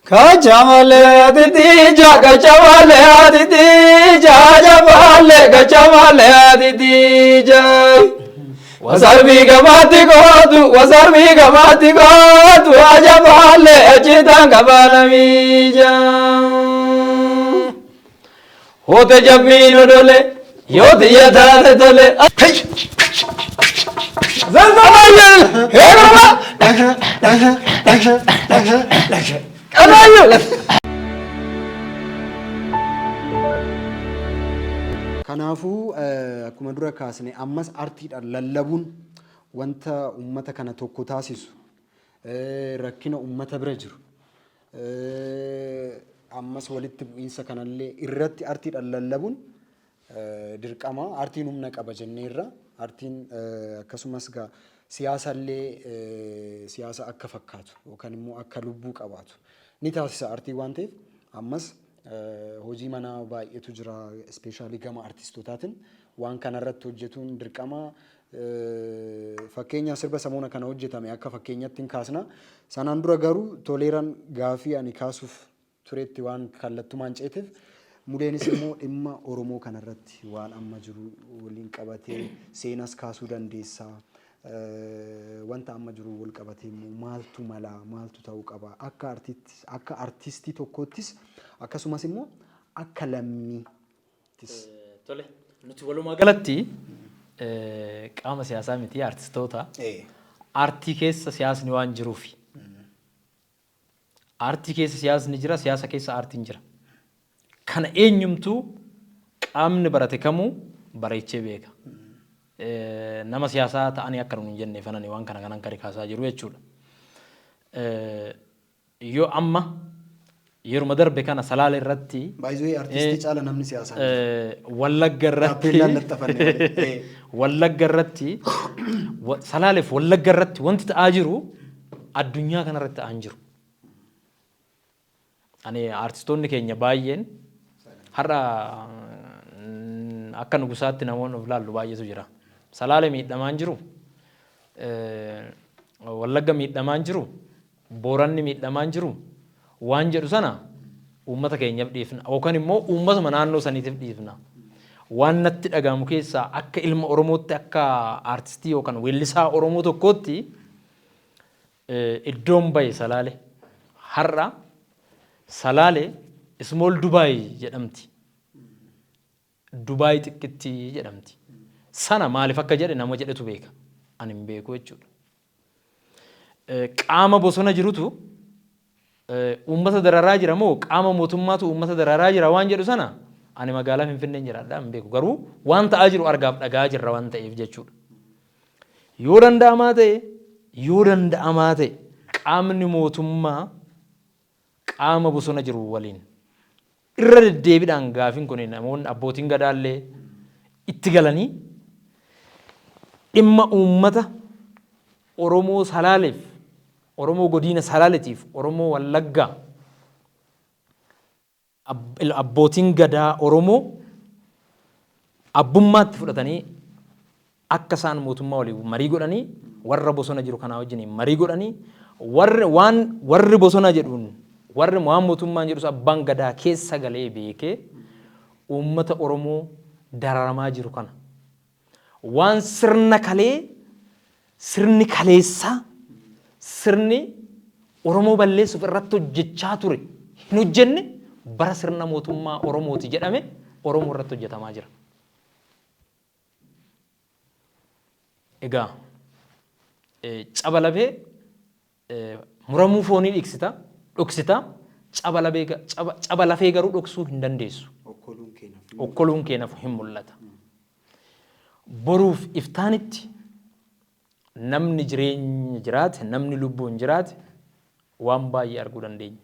Kachamale didi ja kachamale didi ja jabale kachamale didi ja. Wasarbi gamati gootu wasarbi gamati gootu ajabale achitan gabanamija. Hote jabbiin odole yooti yataate tole. Kanaafuu akkuma dura kaasne ammas artiidhaan lallabuun wanta uummata kana tokko taasisu, rakkina uummata bira jiru, ammas walitti bu'iinsa kanallee irratti artiidhaan lallabuun dirqama. Artiin humna qaba jenneerra. Artiin akkasumas gaa siyaasallee siyaasa akka fakkaatu yookaan immoo akka lubbuu qabaatu ni taasisa artiin waan ta'eef ammas hojii manaa baay'eetu jira, especially gama artistootaatiin waan kanarratti hojjetuun dirqama. Fakkeenya sirba samoona kana hojjetame akka fakkeenyatti hin kaasna. Sanaan dura garuu Toleeraan gaafii ani kaasuuf turetti waan kallattumaan ceeteef, Muleenis immoo dhimma Oromoo kanarratti waan amma jiru waliin qabatee seenas kaasuu dandeessa. Wanta amma jiru wal qabatee immoo maaltu mala, maaltu ta'uu qaba akka akka artistii tokkoottis, akkasumas immoo akka lammiittis. Tole, nuti walumaa galatti qaama siyaasaa miti, artistoota. Aartii keessa siyaasni waan jiruufi. Aartii keessa siyaasni jira, siyaasa keessa aartiin jira. Kana eenyumtuu qaamni barate kamuu bareechee beeka. Nama siyaasaa ta'anii akka nuun hin jenne fanani waan kana kanan kari kaasaa jiru jechuudha. Yoo amma yeruma darbe kana Salaale irratti Baay'ee artistii caala namni siyaasaa hin jiru. Wallagga irratti Taappeellaan laxxafanne malee. Wallagga irratti, Salaaleef Wallagga irratti wanti ta'aa jiru addunyaa kana irratti ta'aa hin jiru. Ani artistoonni keenya baay'een har'a akka nugusaatti namoonni of laallu baay'eetu jira. Salaale miidhamaa hin jiru. Wallagga miidhamaa hin jiru. Booranni miidhamaa hin jiru. Waan jedhu sana uummata keenyaaf dhiifna. Yookaan immoo uummatuma naannoo saniitiif dhiifna. Waan natti dhaga'amu keessaa akka ilma Oromootti, akka aartistii yookaan weellisaa Oromoo tokkootti, iddoon bahe Salaale. Har'a Salaale Small Dubai jedhamti. Dubaay xiqqittii jedhamti. Sana maaliif akka jedhe nama jedhetu beeka. Ani hin beeku jechuudha. Qaama bosona jirutu uummata dararaa jira moo qaama mootummaatu uummata dararaa jira waan jedhu sana ani magaalaa Finfinneen jiraadha hin beeku. Garuu waan ta'aa jiru argaaf dhaga'aa jirra waan ta'eef jechuudha. Yoo danda'amaa ta'e, yoo danda'amaa ta'e, qaamni mootummaa qaama bosona jiru waliin irra deddeebiidhaan gaafiin kun namoonni abbootiin gadaallee itti galanii dhimma uummata Oromoo Salaaleef, Oromoo godiina Salaaletiif, Oromoo Wallaggaa abbootiin gadaa Oromoo abbummaatti fudhatanii akka isaan mootummaa waliin marii godhanii, warra bosona jiru kanaa wajjin marii godhanii, warri waan warri bosona jedhuun warri waan mootummaan jedhus abbaan gadaa keessa galee beekee uummata Oromoo dararamaa jiru kana, waan sirna kalee, sirni kaleessaa, sirni Oromoo balleessuuf irratti hojjechaa ture hin hojjenne, bara sirna mootummaa Oromooti jedhame Oromoo irratti hojjetamaa jira. Egaa caba lafee muramuu foonii dhiksita, dhoksita, caba lafee caba lafee garuu dhoksuu hin dandeessu. Okkoluun kee nafu hin mul'ata. Boruuf iftaanitti namni jireenya jiraate, namni lubbuun jiraate waan baay'ee arguu dandeenya.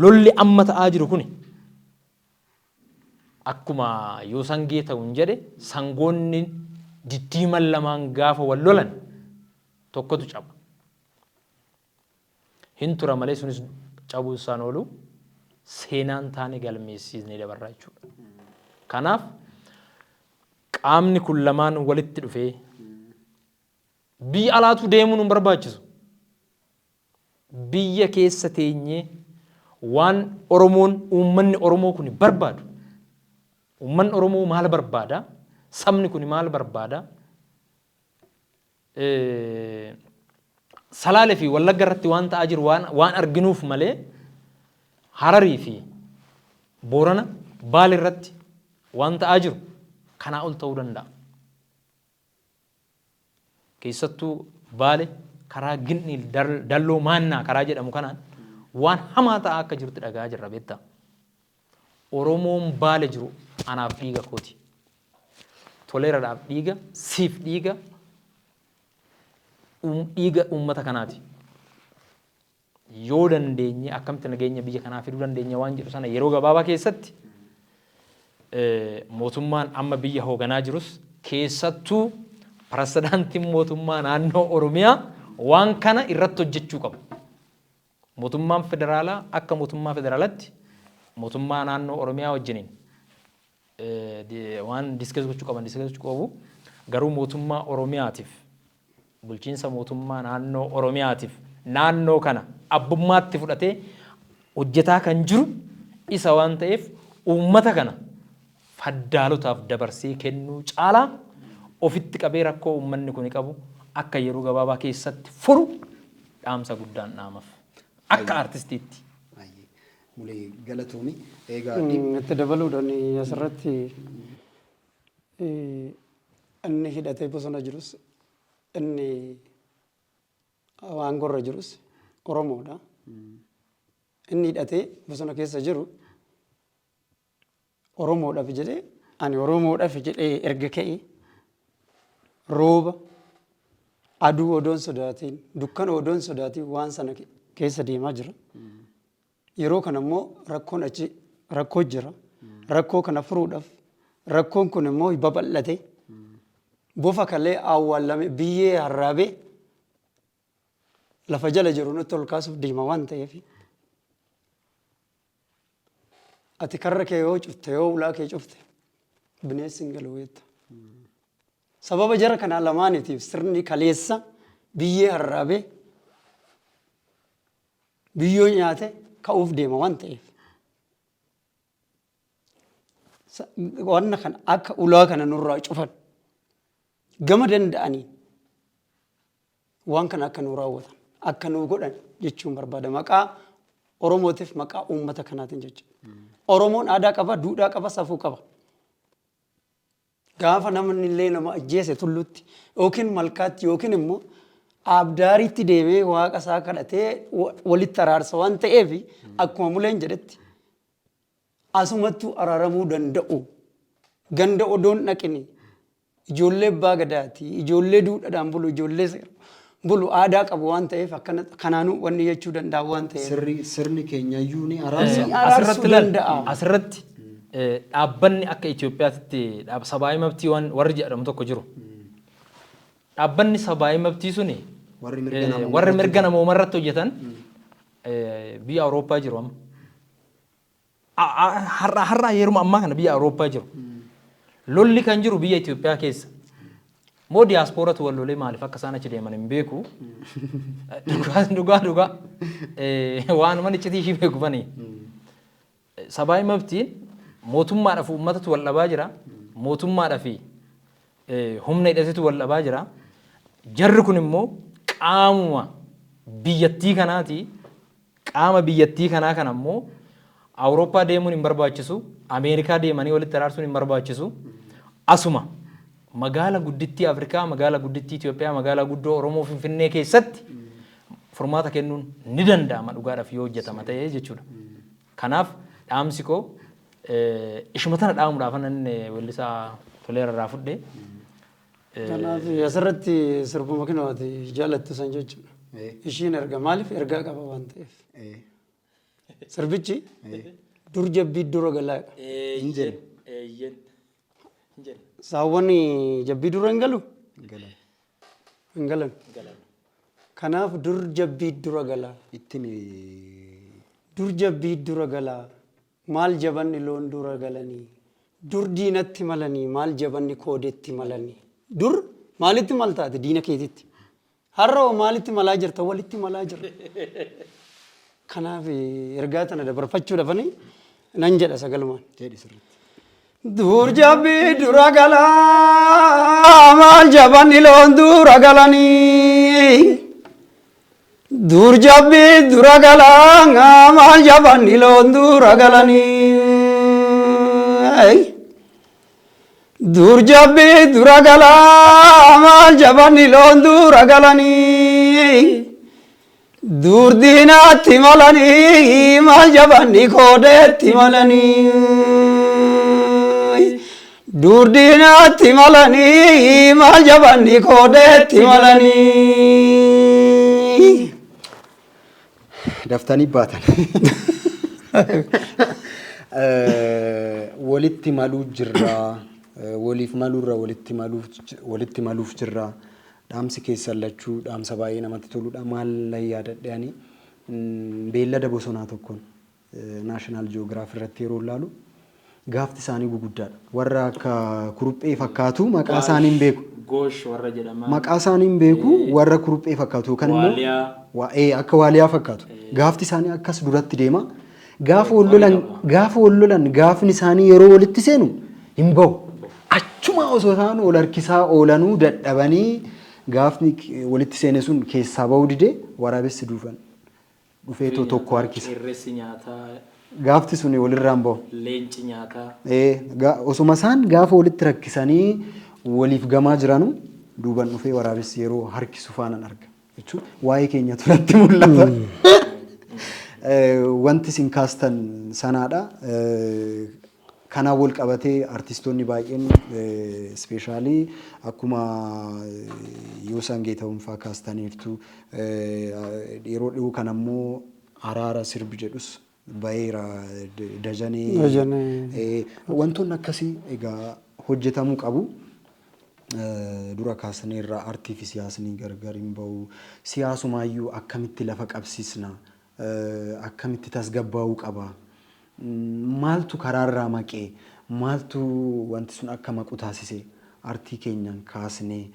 Lolli amma ta'aa jiru kuni akkuma yoo sangee ta'u hin jedhe, sangoonni diddiiman lamaan gaafa wal lolan tokkotu caba. Hin tura malee sunis cabuu isaan oolu, seenaan taane galmeessiisnee dabarra jechuudha. Kanaaf qaamni kun lamaan walitti dhufee biyya alaatu deemuun hin barbaachisu. Biyya keessa teenyee Waan Oromoon, uummanni Oromoo kun barbaadu, uummanni Oromoo maal barbaada? Sabni kun maal barbaada? Salaalee fi Wallagga irratti waan ta'aa jiru waan arginuuf malee, Hararii fi Boorana, Baale irratti waan ta'aa jiru kanaa ol ta'uu danda'a. Keessattuu Baale karaa Gindhiil Dalloo Maannaa karaa jedhamu kanaan waan hamaa ta'aa akka jirutti dhaga'aa jirra, beektaa. Oromoon Baale jiru anaaf dhiiga kooti. Toleeradhaaf dhiiga, siif dhiiga, dhiiga uummata kanaati. Yoo dandeenye akkamitti nageenya biyya kanaa fiduu dandeenya waan jedhu sana yeroo gabaabaa keessatti mootummaan amma biyya hooganaa jirus, keessattuu pirezidaantiin mootummaa naannoo Oromiyaa waan kana irratti hojjechuu qabu. Mootummaan federaalaa akka mootummaa federaalaatti mootummaa naannoo Oromiyaa wajjiniin waan discuss gochuu qaban discuss gochuu qabu. Garuu mootummaa Oromiyaatiif, bulchiinsa mootummaa naannoo Oromiyaatiif, naannoo kana abbummaatti fudhatee hojjetaa kan jiru isa waan ta'eef, uummata kana faddaalotaaf dabarsee kennuu caalaa ofitti qabee rakkoo uummanni kun qabu akka yeroo gabaabaa keessatti furu dhaamsa guddaan dhaamaf akka artistiitti. Baay'ee. Mulee, galatoomi. Egaa Itti dabaluudhaan asirratti inni hidhatee bosona jirus, inni aangorra jirus Oromoodha. Inni hidhatee bosona keessa jiru Oromoodhaaf jedhee, ani Oromoodhaaf jedhee erga ka'e, rooba, aduu odoon sodaatiin, dukkana odoon sodaatiin waan sana keessa deemaa jira. Yeroo kana immoo rakkoon achi rakkoo jira. Rakkoo kana furuudhaaf, rakkoon kun immoo babal'ate, bofa kalee awwaallame biyyee harraabee lafa jala jiru nutti ol kaasuuf deema waan ta'eef, ati karra kee yoo cufte, yoo ulaa kee cufte, bineensi hin galu jetta. Sababa jara kanaa lamaaniitiif sirni kaleessa biyyee harraabee biyyoo nyaate ka'uuf deema waan ta'eef, wanna kana akka ulaa kana nurraa cufan, gama danda'aniin waan kana akka nuu raawwatan, akka nuu godhan jechuun barbaada. Maqaa Oromootiif, maqaa uummata kanaatiin jechuudha. Oromoon aadaa qaba, duudhaa qaba, safuu qaba. Gaafa namni illee nama ajjeese tulluutti yookiin malkaatti yookiin immoo abdaariitti deemee waaqa isaa kadhatee walitti araarsa waan ta'eef, akkuma Muleen jedhetti asumattuu araaramuu danda'u. Ganda odoon dhaqini, ijoollee abbaa gadaati, ijoollee duudhaadhaan bulu, ijoollee seera bulu, aadaa qabu waan ta'eef, akkana kanaanuu wanni jechuu danda'a waan ta'eef. Sirni keenyayyuu ni araarsa. Ni araarsuu Asirratti laal, danda'a. Asirratti dhaabbanni akka Itoophiyaatti sabaayii mabtii waan warri jedhamu tokko jiru. Dhaabbanni sabaayii mabtii suni Warri mirga namoomaa warri irratti mirga namoomaa irratti hojjetan biyya Awurooppaa jiru amma. Har'a har'a yeruma ammaa kana biyya Awurooppaa jiru. Lolli kan jiru biyya Itoophiyaa keessa. Moo diyaaspooratu wal lolee maaliif akka isaan achi deeman hin beeku. Dhugaa dhugaa dhugaa waanuma iccitii ishii beeku bani. Sabaayii mabtiin mootummaadhaaf uummatatu wal dhabaa jira. Mootummaadhaa fi humna hidhatetu wal dhabaa jira. Jarri kun immoo qaamuma biyyattii kanaati. Qaama biyyattii kanaa kana immoo Awurooppaa deemuun hin barbaachisu. Ameerikaa deemanii walitti araarsuun hin barbaachisu. Asuma magaala guddittii Afrikaa, magaala guddittii Itoophiyaa, magaalaa guddoo Oromoo Finfinnee keessatti furmaata kennuun ni danda'ama dhugaadhaaf yoo hojjetama ta'e jechuudha. Kanaaf dhaamsi koo ishuma tana dhaamuudhaaf nan weellisaa Toleera irraa fudhe. Kanaaf asirratti sirbuma kinoo ati jaalattu san jechuudha. Ishiin erga maaliif ergaa qaba waan ta'eef. Sirbichi dur jabbii dura galaadha. Hin jennu. Saawwan jabbii dura hin galu? Galan. Hin galan. Kanaaf dur jabbii dura gala. Ittiin Dur jabbii dura gala. Maal jabanni loon dura galanii. Dur diinatti malanii, maal jabanni koodetti malanii. Dur maalitti maltaate? Diina keetitti. Har'a hoo maalitti malaa jirta? Walitti malaa jirra. Kanaaf ergaa tana dabarfachuudhaafani nan jedha sagalumaan. Jedhi sirriitti. Dur jabbii dura galaa maal jabanni loon dura galanii. Dur jabbii dura galaa maal jabanni loon dura galanii. Dur jabbii dura galaa maal jabanni loon dura galanii. Dur diinaatti malanii maal jabanni koodeetti malanii. Dur diinaatti malanii maal jabanni koodeetti malanii. Daftanii baatan. Walitti maluu jirra. Waliif maluurra walitti maluuf jirra. Dhaamsi keessan lachuu dhaamsa baay'ee namatti toludha. Maal nan yaadadhe ani beellada bosonaa tokkoon National Geography irratti yeroo ilaalu gaafti isaanii guguddaadha. Warra akka kuruphee fakkaatu maqaa isaanii hin beeku. Goosh warra jedhaman. Maqaa isaanii hin beeku, warra kuruphee fakkaatu yookaan immoo Waaliyaa. Akka waaliyaa fakkaatu. Gaafti isaanii akkas duratti deema. Gaafa wal lolan gaafni isaanii yeroo walitti seenu hin bahu. Achuma osoo isaan wal harkisaa oolanuu dadhabanii gaafni walitti seene sun keessaa bahuu didee waraabessi duufan dhufeetoo tokko harkisa. Qeerressi nyaataa, Gaafti sun walirraan bahu. Leenci nyaataa. Osuma isaan gaafa walitti rakkisanii waliif gamaa jiranu duuban dhufee waraabessi yeroo harkisu faanan arga. Jechuun waa'ee keenyatu natti mul'ata. Wanti isin kaastan sanaadha. Kanaan wal qabatee artistoonni baay'een, especially akkuma Yoosan Geetahuun fa'aa kaastaniirtu. Yeroo dhiyoo kana immoo araara sirbi jedhus baheera, Dajanee. Dajanee. Wantoonni akkasii egaa hojjetamuu qabu. Dura kaasneerra, artii fi siyaasni gargar hin bahu. Siyaasumaayyuu akkamitti lafa qabsiisna? Akkamitti tasgabbaa'uu qaba? Maaltu karaarraa maqee? Maaltu wanti sun akka maqu taasise? Artii keenyaan kaasnee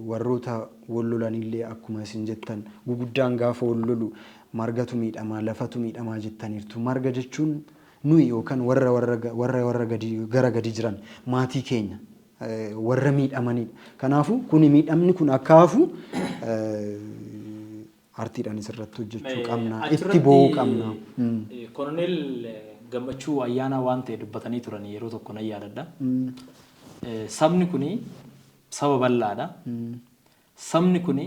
warroota wal lolanillee, akkuma isin jettan, guguddaan gaafa wal lolu margatu miidhamaa, lafatu miidhamaa jettaniirtu. Marga jechuun nuyi yookaan warra gadi gara gadi jiran, maatii keenya warra miidhamanidha. Kanaafuu kuni miidhamni kun akka hafu artiidhaan irratti hojjechuu qabna. Itti boo'uu qabna. Koloneel Gammachuu Ayyaanaa waan ta'e dubbatanii turan yeroo tokko nan yaadadha. Sabni kuni saba bal'aadha. Sabni kuni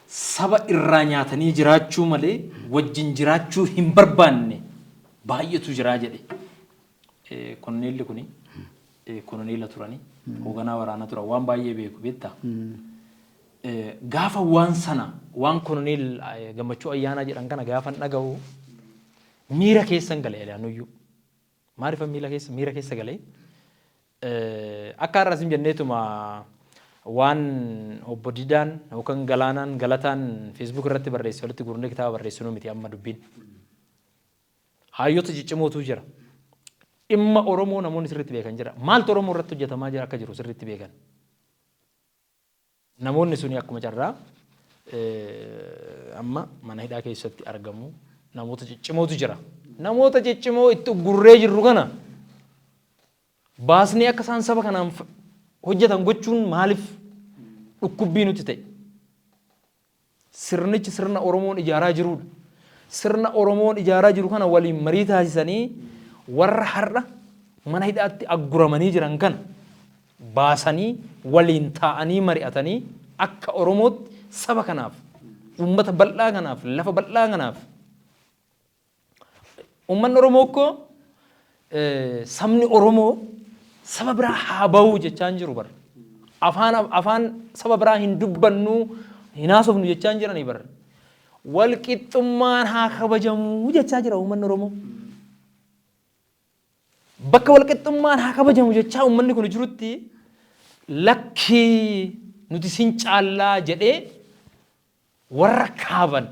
saba irraa nyaatanii jiraachuu malee wajjin jiraachuu hin barbaanne baay'eetu jiraa jedhe. Koloneelli kuni koloneela turanii, hoogganaa waraanaa turan, waan baay'ee beeku beektaa. Gaafa waan sana, waan koloneel Gammachuu Ayyaanaa jedhan kana gaafa dhaga'u miira keessan gale ilaanuyyuu. Maaliif miira keessa galee? Akka har'as hin jenneetuma waan obbo Didaan yookaan Galaanaan Galataan Facebook irratti barreesse walitti guurnee kitaaba barreessinuu miti amma dubbiin. Hayyoota ciccimootu jira. Dhimma Oromoo namoonni sirriitti beekan jira. Maaltu Oromoo irratti hojjetamaa jira akka jiru sirriitti beekan. Namoonni suni akkuma carraa amma mana hidhaa keessatti argamu. Namoota ciccimootu jira. Namoota ciccimoo itti gurree jirru kana baasnee akka isaan saba kanaan hojjetan gochuun maaliif dhukkubbii nuti ta'e? Sirnichi sirna Oromoon ijaaraa jirudha. Sirna Oromoon ijaaraa jiru kana waliin marii taasisanii warra har'a mana hidhaatti agguramanii jiran kana baasanii waliin taa'anii mari'atanii akka Oromootti saba kanaaf, uummata bal'aa kanaaf, lafa bal'aa kanaaf. Uummanni Oromoo akkoo sabni Oromoo saba biraa haa bahuu jechaa hin jiru bara. Afaan saba biraa hin dubbannu, hin haasofnu jechaa hin jiranii bara. Walqixxummaan haa kabajamuu jechaa jira uummanni Oromoo. Bakka walqixxummaan haa kabajamu jechaa uummanni kun jirutti, lakkii nuti sin caallaa jedhee warra kaaban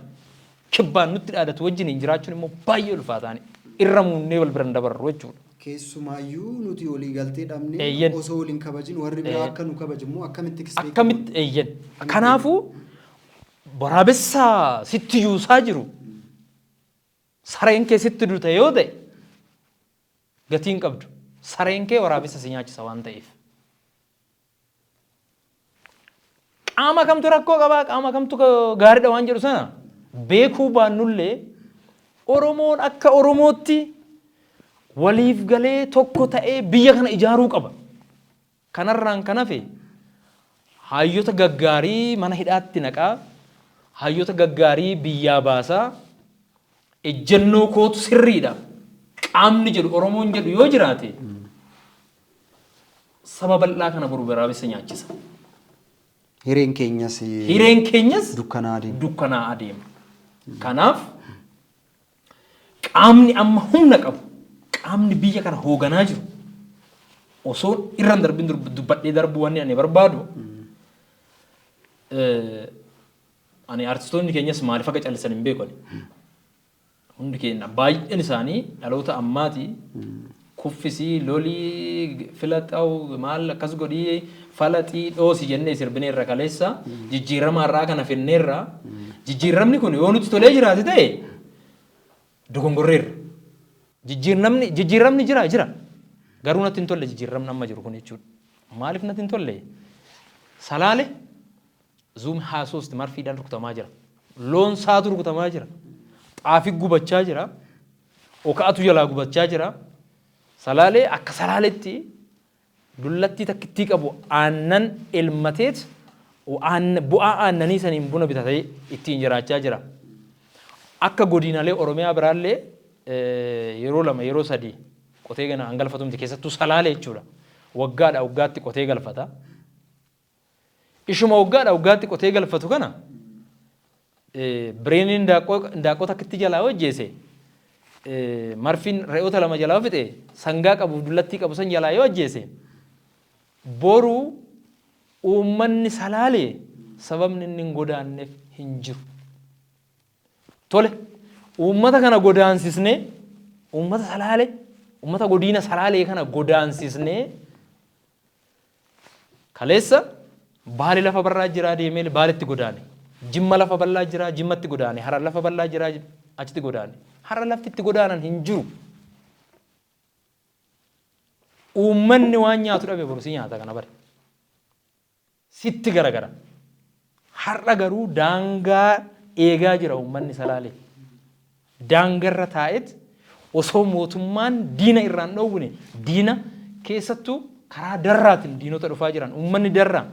kibbaan nutti dhaadatu wajjin hin jiraachuun immoo baay'ee ulfaataani. Irra muunnee wal biran dabarru jechuudha. Keessumaayyuu nuti walii galtee dhabnee osoo waliin kabajin warri biraa akka nu kabaju immoo akkamitti expect Akkamitti? Eeyyen. Kanaafuu Waraabessa sitti yuusaa jiru sareen kee sitti duta yoo ta'e gatii hin qabdu. Sareen kee waraabessa si nyaachisa waan ta'eef. Qaama kamtu rakkoo qabaa, qaama kamtu gaariidha waan jedhu sana beekuu baannullee, Oromoon akka Oromootti waliif galee tokko ta'ee biyya kana ijaaruu qaba. Kanarraan kan hafe hayyota gaggaarii mana hidhaatti naqaa, hayyota gaggaarii biyyaa baasaa, ejjennoo kootu sirriidha qaamni jedhu, Oromoon jedhu yoo jiraate, saba bal'aa kana boru waraabessa nyaachisa. Hireen keenyas Hireen keenyas dukkanaa adeema. Dukkanaa adeema. Kanaaf qaamni amma humna qabu, qaamni biyya kana hooganaa jiru, osoo irra hin darbin dubbadhee darbuu wanni ani barbaadu, ani artistoonni keenyas maaliif akka callisan hin beeku ani. Hundi keenya, baay'een isaanii dhaloota ammaati. Kuffisii, lolii, filaxawu, maal akkas godhii, falaxii, dhoosi jennee sirbineerra kaleessa. Jijjiirama har'aa kana finneerra. Jijjiiramni kun yoo nutti tolee jiraate ta'e dogongorreerra. Jijjiiramni jira jira. Garuu natti hin tolle jijjiiramni amma jiru kun jechuudha. Maaliif natti hin tolle? Salaale zuum 23 marfiidhaan rukutamaa jira. Loon saatu rukutamaa jira. Xaafii gubachaa jira. Oka'atu jalaa gubachaa jira. Salaalee akka salaaletti dullattii takkittii qabu aannan elmateet bu'aa aannanii saniin buna bitatee ittiin jiraachaa jira. Akka godinaalee Oromiyaa biraallee yeroo lama, yeroo sadii qotee gana hangalfatu miti, keessattuu Salaalee jechuudha. Waggaadha waggaatti qotee galfata. Ishuma waggaadha waggaatti qotee galfatu kana bireeniin indaaqqoo takkitti jalaa hojjeese, marfiin re'oota lama jalaa fixe, sangaa qabuuf dullattii qabu san jalaa yoo ajjeese, boru uummanni Salaalee sababni inni hin godaanneef hin jiru. Tole, uummata kana godaansisnee, uummata Salaalee, uummata godina Salaalee kana godaansisnee, kaleessa Baale lafa bal'aa jiraa deemee Baaletti godaane. Jimma lafa bal'aa jiraa Jimmatti godaane. Harar lafa bal'aa jiraa achitti godaane. Har'a lafti itti godaanan hin jiru. Uummanni waan nyaatu dhabe boru si nyaata kana bare. Sitti garagara. Har'a garuu daangaa eegaa jira uummanni Salaalee. Daangarra taa'eet osoo mootummaan diina irraan dhoowwine, diina keessattuu karaa Darraatiin diinota dhufaa jiran, uummanni Darraa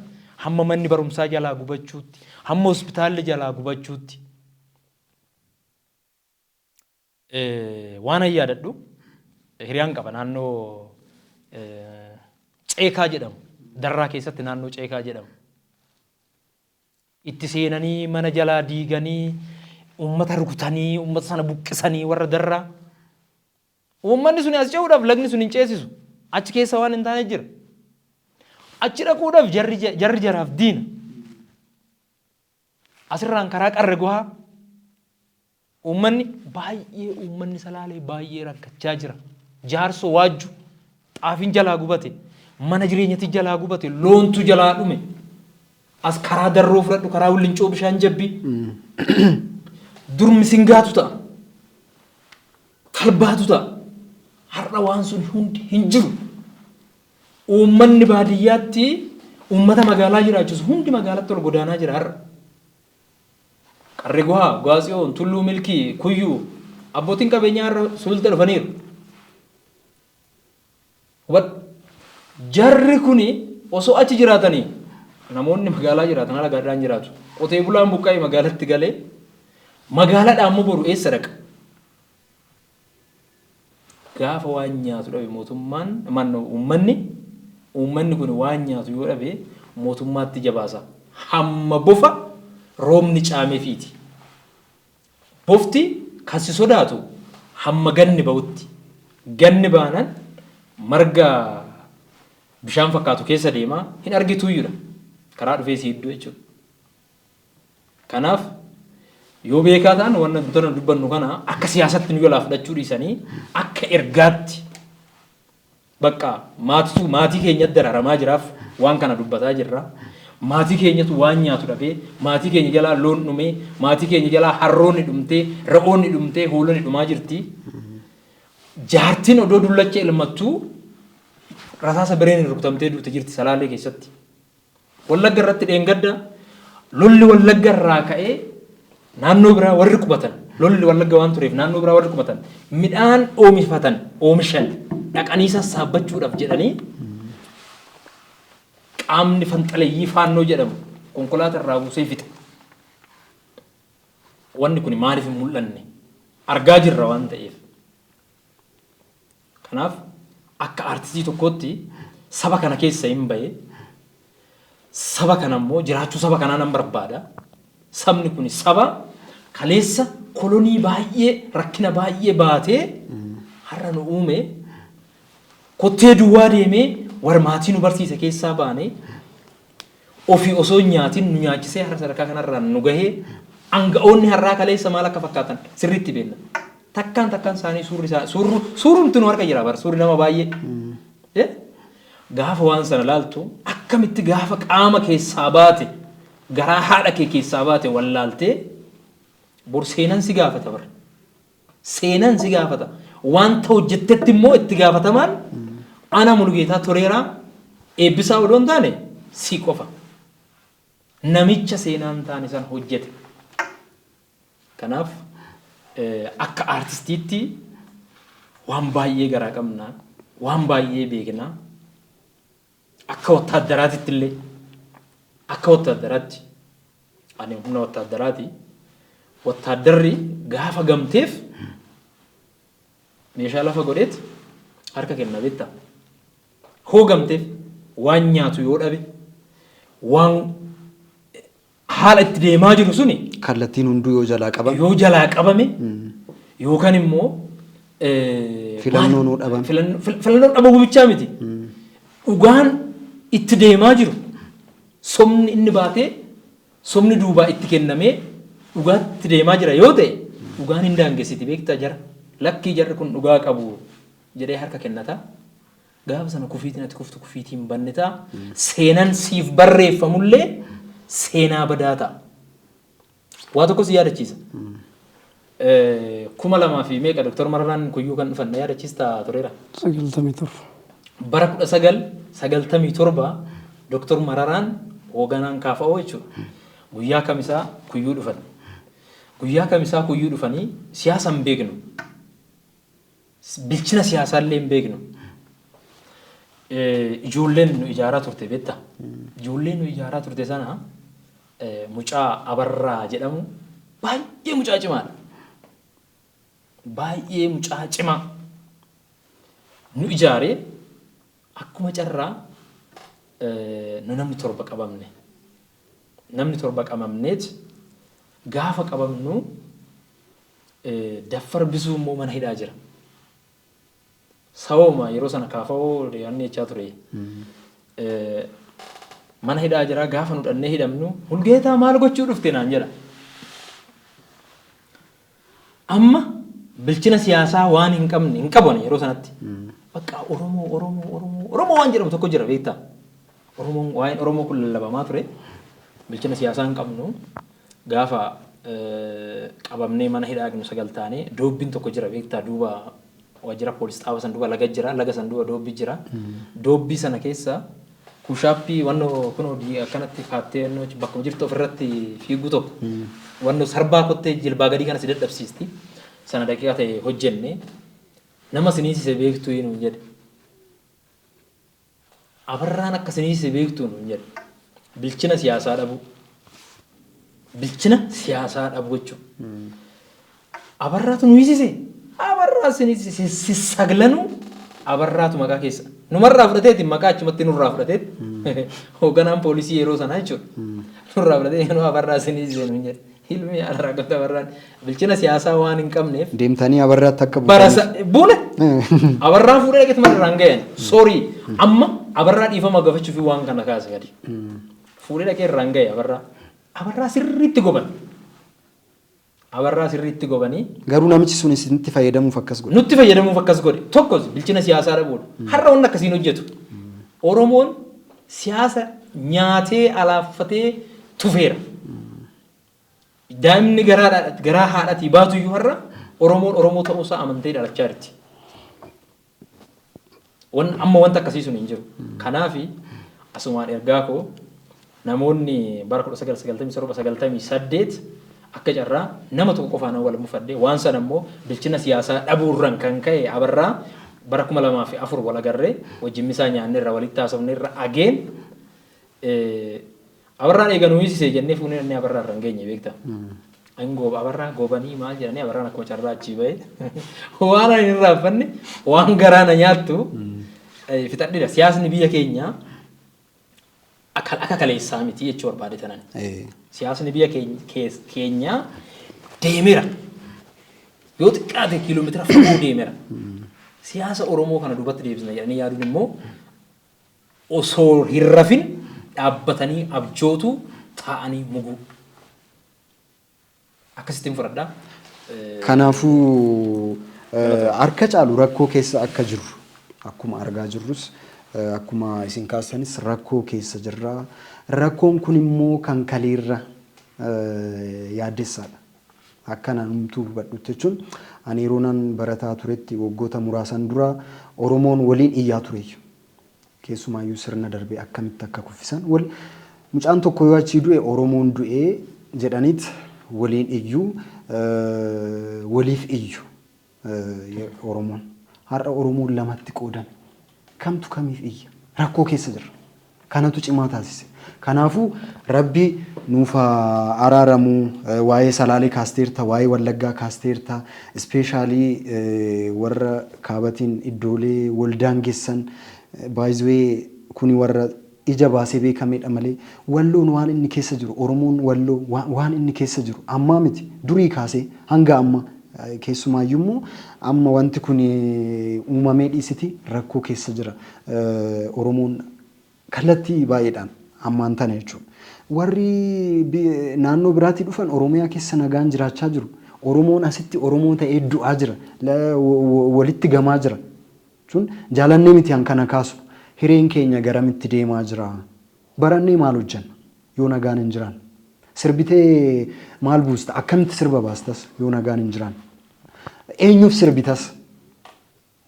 hamma manni barumsaa jalaa gubachuutti, hamma hospitaalli jalaa gubachuutti. Waan an yaadadhu, hiriyaan qaba naannoo Ceekaa jedhamu, Darraa keessatti naannoo Ceekaa jedhamu. Itti seenanii mana jalaa diiganii, uummata rukutanii, uummata sana buqqisanii warra Darraa. Uummanni suni as ce'uudhaaf lagni sun hin ceesisu. Achi keessa waan hin taane jira. Achi dhaquudhaaf jarri jaraaf diina. Asirraan karaa Qarre Gohaa uummanni baay'ee, uummanni Salaalee baay'ee rakkachaa jira. Jaarsoo Waajju xaafiin jalaa gubate, mana jireenyatti jalaa gubate, loontu jalaa dhume. As karaa Darroo fudhadhu, karaa Willincoo bishaan jabbii. Dur misingaatu ta'a. Talbaatu ta'a. Har'a waan sun hundi hin jiru. Uummanni baadiyyaatti uummata magaalaa jiraachisu hundi magaalatti ol godaanaa jira har'a. Qarri Gohaa, Gohaatsiyoon, Tulluu Milkii, Kuyyuu, abbootiin qabeenyaa har'a Sululta dhufaniiru. Hubadhu. Jarri kuni osoo achi jiraatanii namoonni magaalaa jiraatan haala gaariidhaan jiraatu. Qotee bulaan buqqa'ee magaalatti galee magaalaadhaa immoo boru eessa dhaqa? Gaafa waan nyaatu dhabe mootummaan manno uummanni kun waan nyaatu yoo dhabe mootummaatti jabaasa. Hamma bofa roobni caamefiiti. Bofti kan si sodaatu hamma ganni ba'utti. Ganni baanan marga bishaan fakkaatu keessa deema, hin argituuyyudha. Karaa dhufee si hidduu jechuudha. Kanaaf yoo beekaa ta'an wanna tana dubbannu kana akka siyaasatti nu jalaa fudhachuu dhiisanii akka ergaatti, bakka maatitu maatii keenyatti dararamaa jiraaf waan kana dubbataa jirra. Maatii keenyatu waan nyaatu dhabee, maatii keenya jalaa loon dhumee, maatii keenya jalaa harroonni dhumtee, re'oonni dhumtee, hoolonni dhumaa jirti. Jaartiin odoo dullacha elmattuu rasaasa bireen rukutamtee duute jirti Salaalee keessatti. Wallagga irratti dheengadda lolli Wallagga irraa ka'ee naannoo biraa warri qubatan, lolli Wallagga waan tureef naannoo biraa warri qubatan midhaan oomishatan oomishan dhaqanii sassaabbachuudhaaf jedhanii qaamni fanxaleyyii Faannoo jedhamu konkolaataa irraa buusee fixe. Wanni kun maaliif hin mul'anne? Argaa jirra waan ta'eef. Kanaaf akka aartistii tokkootti saba kana keessa hin bahe. Saba kana immoo jiraachuu saba kanaa nan barbaada. Sabni kun saba kaleessa kolonii baay'ee, rakkina baay'ee baatee har'a nu uume. Kottee duwwaa deemee war maatii nu barsiise keessaa baanee, ofii osoo hin nyaatin nu nyaachisee har'a sadarkaa kanarraan nu gahee. Aanga'oonni har'aa kaleessa maal akka fakkaatan sirriitti beekna. Takkaan takkaan isaanii suurri isaa suurru suurumti nu harka jira bar suurri nama baay'ee. Gaafa waan sana laaltu, akkamitti gaafa qaama keessaa baate, garaa haadha kee keessaa baate wallaaltee, bor seenan si gaafata bar. Seenan si gaafata. Wanta hojjettetti immoo itti gaafatamaan ana Mulugeetaa Toleeraa Eebbisaa odoo hin taane si qofa. Namicha seenaan taane san hojjete. Kanaaf akka aartistiitti waan baay'ee garaa qabna, waan baay'ee beekna. Akka wattaaddaraatitti illee, akka wattaaddaraatti, ani humna wattaaddaraati. Wattaaddarri gaafa gamteef meeshaa lafa godheet harka kenna, beektaa? Hoo gamteef waan nyaatu yoo dhabe, waan haala itti deemaa jiru suni kallattiin hunduu yoo jalaa qabame, yoo jalaa qabame yookaan immoo filannoon yoo dhabame. Filannoon dhabamuu bichaa miti. Dhugaan itti deemaa jiru, sobni inni baatee, sobni duubaa itti kennamee dhugaatti deemaa jira yoo ta'e, dhugaan hin daangessiti, beektaa? Jara lakkii, jarri kun dhugaa qabu jedhee harka kennata. Gaafa sana kufiitiin ati kuftu kufiitiin hin banne ta'a. Seenaan siif barreeffamullee seenaa badaa ta'a. Waa tokko si yaadachiisa. Kuma lamaa fi meeqa Dooktar Mararaan Kuyyuu kan dhufan na yaadachiista tureera. 97. Bara 1997 Dooktar Mararaan hooganaan KFO jechuudha. Guyyaa Kamisaa Kuyyuu dhufan. Guyyaa Kamisaa Kuyyuu dhufanii siyaasa hin beeknu. Bilchina siyaasaa illee hin beeknu. Ijoolleen nu ijaaraa turte, beektaa? Ijoolleen nu ijaaraa turte sana mucaa Abarraa jedhamu, baay'ee mucaa cimaadha. Baay'ee mucaa cimaa. Nu ijaaree akkuma carraa nu namni torba qabamne. Namni torba qabamneet gaafa qabamnu Daffar Bisuu immoo mana hidhaa jira. Sababuma yeroo sana KFO yaadni jechaa ture. Mana hidhaa jira. Gaafa nu dhannee hidhamnu, "Mulgeetaa, maal gochuu dhufte?" naan jedha. Amma bilchina siyaasaa waan hin qabne hin qabu ani yeroo sanatti. Bakka Oromoo, Oromoo, Oromoo, Oromoo waan jedhamu tokko jira, beektaa? Oromoon, waa'een Oromoo kun lallabamaa ture. Bilchina siyaasaa hin qabnu. Gaafa qabamnee mana hidhaa dhaqnu sagal taanee, doobbiin tokko jira, beektaa? Duuba waajjira poolis xaaba san duuba laga jira, laga san duuba doobbii jira. Doobbii sana keessa push-upii wannoo kunoo akkanatti kaattee wannoo bakkuma jirtu ofirratti fiiguu tokko, wannoo sarbaa kottee jilbaa gadii kana si dadhabsiisti. Sana daqiiqaa ta'e hojjenne. "Nama siniisise beektuu?" nuun jedhe. "Abarraan akka siniisise beektuu?" nuun jedhe. Bilchina siyaasaa dhabuu. Bilchina siyaasaa dhabuu jechuudha. "Abarraatu nu hiisise. Abarraa siniisise si saglanuu abarraatu maqaa keessa. Numarraa fudhateeti, maqaa achumatti nurraa fudhateeti. Hoogganaan poolisii yeroo sanaa jechuudha. Nurraa fudhatee yeroo abarraa siniisise nuun jedhe. Ilmi haadha goota abarraan bilchina siyaasaa waan hin qabneef. Deemtanii abarraatti akka bara buune abarraa fuudhee dhaqetti mana irraan gahan. Sorry, amma abarraa dhiifama gaafachuuf waan kana kaase gadi. Fuudhee dhaqee irraan gahe abarraa. Abarraa sirriitti goban. Abarraa sirriitti gobanii. Garuu namichi sun isinitti fayyadamuuf akkas godhe. Nutti fayyadamuuf akkas godhe. Tokkos bilchina siyaasaa dhabuudha. Har'a wanni akkasiin hojjetu. Oromoon siyaasa nyaatee alaaffatee tufeera. Daa'imni garaa haadhatii baatu iyyuu har'a Oromoon Oromoo ta'uusaa amantee dhalachaa jirti. Amma wanta akkasii sun hin jiru. Kanaafi asumaan ergaa koo namoonni bara 1997 98 akka carraa nama tokko qofaan wal mufadhe, waan sana immoo bilchina siyaasaa dhabuurraan kan ka'e Abarraa bara 2004 wal agarree wajjin misaa nyaanneerra, walitti haasofneerra. Ageen Abarraan eega nu hiisisee jennee fuunee dhannee Abarraa irra hin geenye, beektaa. Inni gooba Abarraa goobanii maal jedhanii, Abarraan akkuma carraa achii bahe. Waan ani hin irraanfanne, waan garaa na nyaattu fixadheera. Siyaasni biyya keenyaa akka kaleessaa miti jechuu barbaade tanan. Siyaasni biyya keenyaa deemeera. Yoo xiqqaate kiiloomeetira fagoo deemeera. Siyaasa Oromoo kana duubatti deebisna jedhanii yaaduun immoo osoo hin rafin dhaabbatanii abjootu, taa'anii muguu. Akkasittiin fudhadhaa. Kanaafuu harka caalu rakkoo keessa akka jirru akkuma argaa jirrus, akkuma isin kaastanis rakkoo keessa jirra. Rakkoon kun immoo kan kaleerra yaaddessaadha. Akka namtuu hubadhutti jechuun, ani yeroo nan barataa turetti waggoota muraasan dura Oromoon waliin iyyaa tureeyyu. Keessumaayyuu sirna darbee akkamitti akka kuffisan wal mucaan tokko yoo achii du'e Oromoon du'ee jedhaniit waliin iyyuu, waliif iyyu Oromoon. Har'a Oromoon lamatti qoodame. Kamtu kamiif iyya? Rakkoo keessa jirra. Kanatu cimaa taasise. Kanaafuu Rabbi nuuf haa araaramu. Waa'ee Salaalee kaasteerta, waa'ee Wallaggaa kaasteerta, especially warra kaabatiin iddoolee wal daangessan, baay'ee kuni warra ija baasee beekamedha malee, Walloon waan inni keessa jiru, Oromoon Walloo waan inni keessa jiru ammaa miti, durii kaasee hanga amma, keessumaayyuu immoo amma wanti kun uumamee dhiisiti rakkoo keessa jira Oromoon kallattii baay'eedhaan ammaan tana jechuudha. Warri naannoo biraatii dhufan Oromiyaa keessa nagaan jiraachaa jiru. Oromoon asitti Oromoo ta'ee du'aa jira. Walitti gamaa jira. Jechuun jaalannee miti han kana kaasu. Hireen keenya garamitti deemaa jira? Barannee maal hojjenna yoo nagaan hin jiraanne? Sirbitee maal buusta? Akkamitti sirba baastas yoo nagaan hin jiraanne? Eenyuuf sirbitas?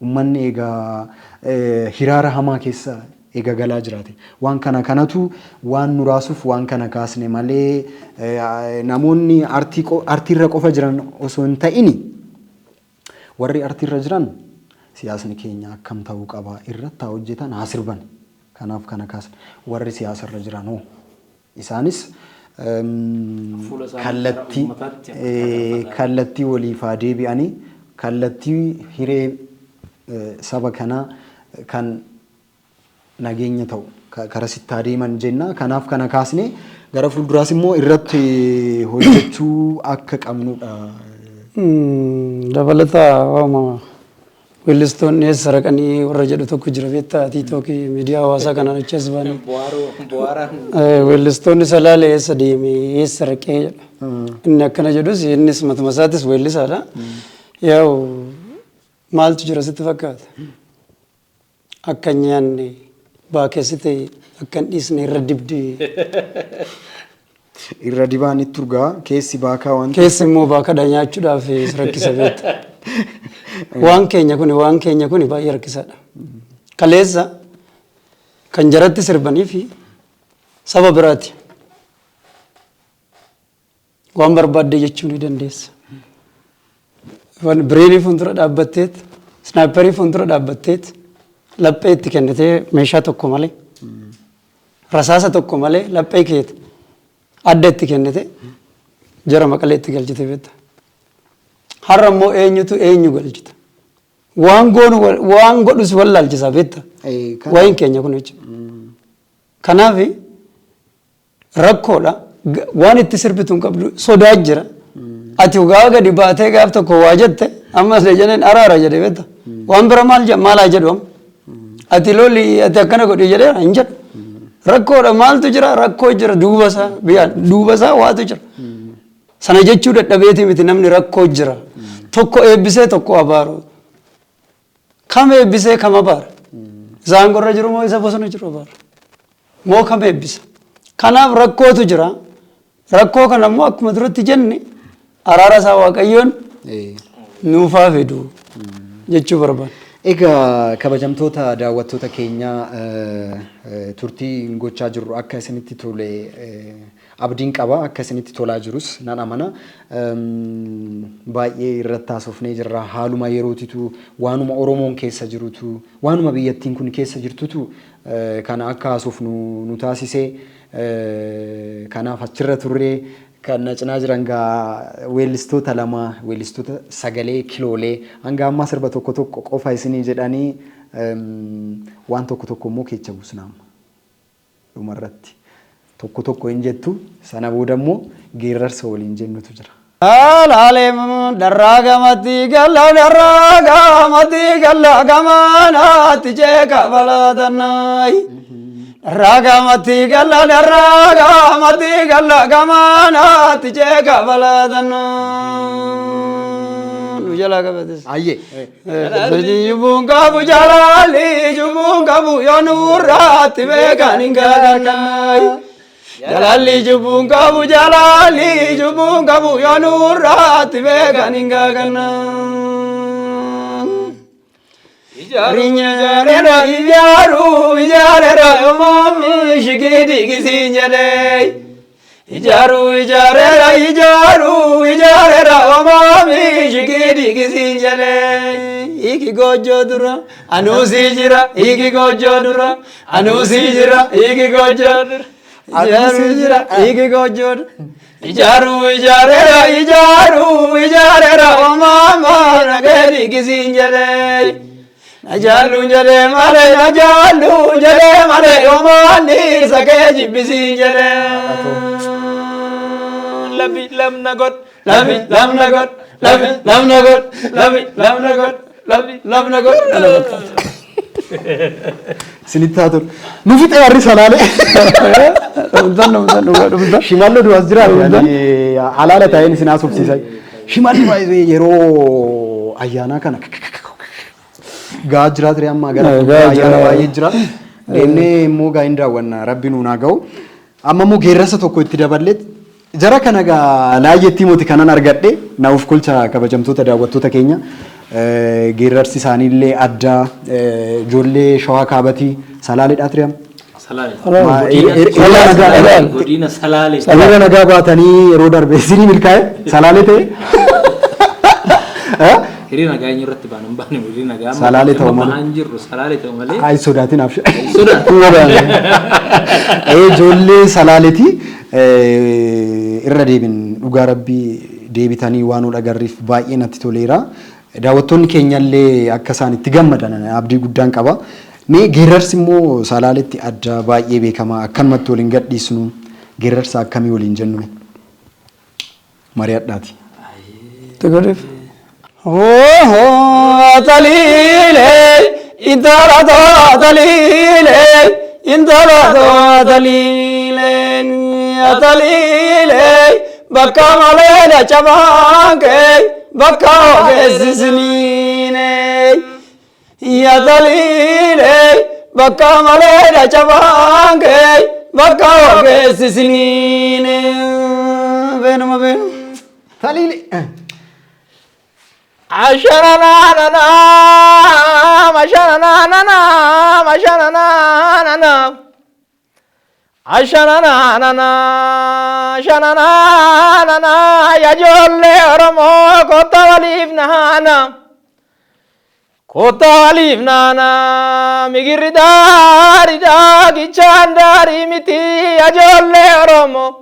Uummanni egaa hiraara hamaa keessa eega galaa jiraate. Waan kana kanatu waan nu raasuuf waan kana kaasne malee, namoonni artiirra qofa jiran osoo hin ta'ini, warri artiirra jiran siyaasni keenya akkam ta'uu qaba irratti haa hojjetan, haa sirban. Kanaaf kana kaasne. Warri siyaasarra jiran hoo? Isaanis Fuula isaanii kallattii gara uummataatti akka kallattii waliif haa deebi'anii, kallattii hiree saba kanaa kan nageenya ta'u kara sitti haa deeman jenna. Kanaaf kana kaasne, gara fuulduraas immoo irratti hojjechuu akka qabnudha. Dabalata waama weellistoonni eessa raqanii warra jedhu tokko jira, beektaa, TikTokii, miidiyaa hawaasaa kanaan achi as ba'anii. Bu'aaraan. Weellistoonni Salaalee eessa deeme, eessa raqee jedha. Inni akkana jedhus innis matuma isaatis weellisaadha. Yaa'u maaltu jira sitti fakkaata? Akka hin nyaanne baakeessite, akka hin dhiisne irra dibdee. Irra dibaan itti urgaa, keessi baakaa waan Keessi immoo baakadha, nyaachuudhaaf rakkisa, beekta. Waan keenya kuni baay'ee rakkisaadha. Kaleessa kan jaratti sirbanii fi saba biraati. Waan barbaadde jechuu ni dandeessa. Bireenii fuuldura dhaabbatteet, sniperii fuuldura dhaabbatteet, laphee itti kennitee, meeshaa tokko malee, rasaasa tokko malee, laphee keeti adda itti kennite, jara Maqalee itti galchite, beekta. Har'a immoo eenyutu eenyu galchita? Waan goonu waan godhus wallaalchisa, beekta. Waa'een keenya kun jechuudha. Kanaaf rakkoodha. Waan itti sirbitu hin qabdu, sodaa jira. Ati gaafa gadi baatee gaaf tokko waa jette, ammas jedheen araara jedhe, beekta. Waan bira maal jedha, maal haa jedhu amma? Ati loli, ati akkana godhi jedhee hin jedhu. Rakkoodha, maaltu jira? Rakkoo jira, duuba isaa, biyya duuba isaa waatu jira. Sana jechuu dadhabeeti miti namni, rakkoo jira. Tokko eebbisee tokko abaaru. Kam eebbisee kam abaara? Isa aangorra jiru moo isa bosona jiru abaara? Moo kam eebbisa? Kanaaf rakkootu jira. Rakkoo kana immoo akkuma duratti jenne araara isaa Waaqayyoon nuufaa fidu jechuu barbaada. Egaa kabajamtoota daawwattoota keenyaa, turtii gochaa jirru akka isinitti tole abdiin qaba, akka isinitti tolaa jirus nan amana. Baay'ee irratti haasofnee jirra. Haaluma yerootitu, waanuma Oromoon keessa jirutu, waanuma biyyattiin kun keessa jirtutu kana akka haasofnu nu taasise. Kanaaf achirra turree kan na cinaa jiran gaa weellistoota lama, weellistoota sagalee kiloolee hanga ammaa sirba tokko tokko qofa isinii jedhanii, waan tokko tokko immoo keessa buusna amma. Dhumarratti tokko tokko hin jettu, sana booda immoo geerrarsa waliin jennutu jira. Alaalee darraa gamatti galla, darraa gamatti galla, gamaanaatti jeeka balaatannaay. Darraa gamatti galla, darraa gamatti galla, gamaanaatti jeeka balaatannaay. Nu jalaa qabates. Ayyee. Jubbuun qabu jalaalli, jubbuun qabu yoo nurraatti beekan hin gaagannaay. Jalaalli jubbuun qabu, jalaalli jubbuun qabu yoo nurraatti beekan hin gaagannaay. Ijaarera ijaaru ijaarera yoomami shigidi gisiin jedhee. Ijaaru ijaarera ijaaru ijaarera yoomami shigidi gisiin jedhee. Iki goojjoo dura anuusii jira, iki goojjoo dura anuusii jira, iki goojjoo dura. Ijaaru jira iki goojjoo dura. Ijaaru ijaarera ijaaru ijaarera yoomama nagadi gisiin jedhee. Najaallu jedhee malee, najaallu jedhee malee, yoomaan dhiirsa kee jibbisiin jedhee. Labi lamna god. Labi lamna god, labi lamna god, labi lamna god, labi lamna god. Kana fakkaata. Isinitti haa tolu. Nu fixee warri Salaalee. Dhumtan, dhumtan, dhugaa dhumtan. Shimallo du'as jira. Alaala taa'een isin haasofsiisan. Shimalli baay'ee yeroo ayyaanaa kana gaa jira ture, amma gara Gaa jira. ayyaana baay'ee jira. Deemnee immoo gaa hin daawwanna, rabbi nuun haa ga'u. Amma immoo geerrasa tokko itti daballee jara kana gaa laayyeetti moti kanan argadhe na of kolcha. Kabajamtoota daawwattoota keenya, geerrarsi isaaniillee addaa, ijoollee Shawaa Kaabatii Salaaleedhaa ture amma. Salaale. Hiriira nagaa Godina Salaale. Hiriira nagaa baatanii yeroo darbe isinii milkaa'e Salaalee ta'e. Hiriira nagaa eenyu irratti baanu hin baane, hiriira nagaa amma Salaalee ta'u amma malee. bahaan jirru Salaalee ta'u malee. Ay, sodaatin absha. Sodaatu. Ijoollee Salaaleeti irra deebin, dhugaa rabbii deebitanii waan nu dhagarriif baay'ee natti toleera. Daawwattoonni keenyallee akka isaan itti gammadan abdii guddaan qaba. Mee geerrarsi immoo Salaaletti adda baay'ee beekamaa akkanumatti waliin gadhiisnu, geerrarsa akkamii waliin jennu mari'adhaati. Godheef. Taliilee intala taliilee intala taliilee taliilee bakka malee dachabaan kee bakka ogeessisniine. Ya taliilee bakka malee dachabaan kee bakka ogeessisniine. Beenuma beenuma. Taliilee. Asharanana, asharanana, asharanana, asharanana, asharanana, ijoollee Oromoo kottaa waliif naana. Kottaa waliif naana, migirri daariidha, gichaan daarii miti, ijoollee Oromoo.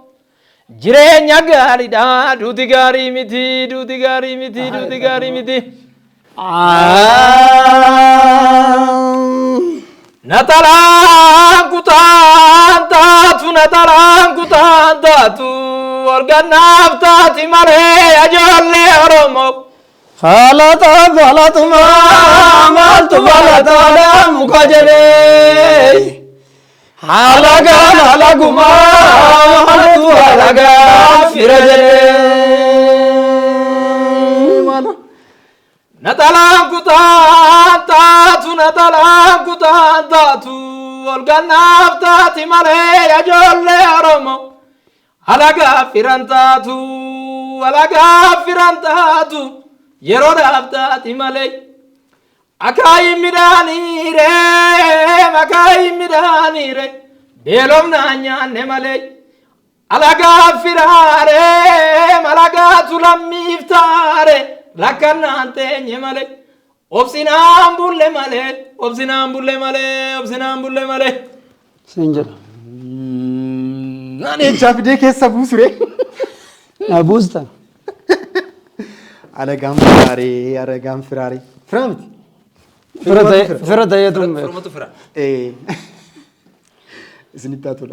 Jireenya gaariidha, duuti gaarii miti, duuti gaarii miti, duuti gaarii miti. Natalaan kutaan taatu, natalaan kutaan taatu, organnaaf taati malee, ijoollee Oromoo. Falata falatumaa maaltu falataadha muka jedhee. Halagaan halagumaa maaltu halagaa fira jedhee. Natalaan kutaan taatu, natalaan kutaan taatu, Ol gannaaf taati malee ijoollee Oromoo. Alagaa firan taatu, alagaa firan taatu, yeroodhaaf taati malee. Akaayi midhaaniire, akaayi midhaaniire, beelofnaan nyaanne malee. Alagaa firaare, alagaatu lammiif taare, rakkannaan teenye malee. Obsinaan bulle malee, obsinaan bulle malee, obsinaan bulle malee. Siin jedha. Naan eechaa fidee keessa buusure. Na buusta. Alagaan firaaree, alagaan firaaree. Firaa miti. Fira ta'eetu hin beeku. Firumatu fira. Isinitti haa tolu.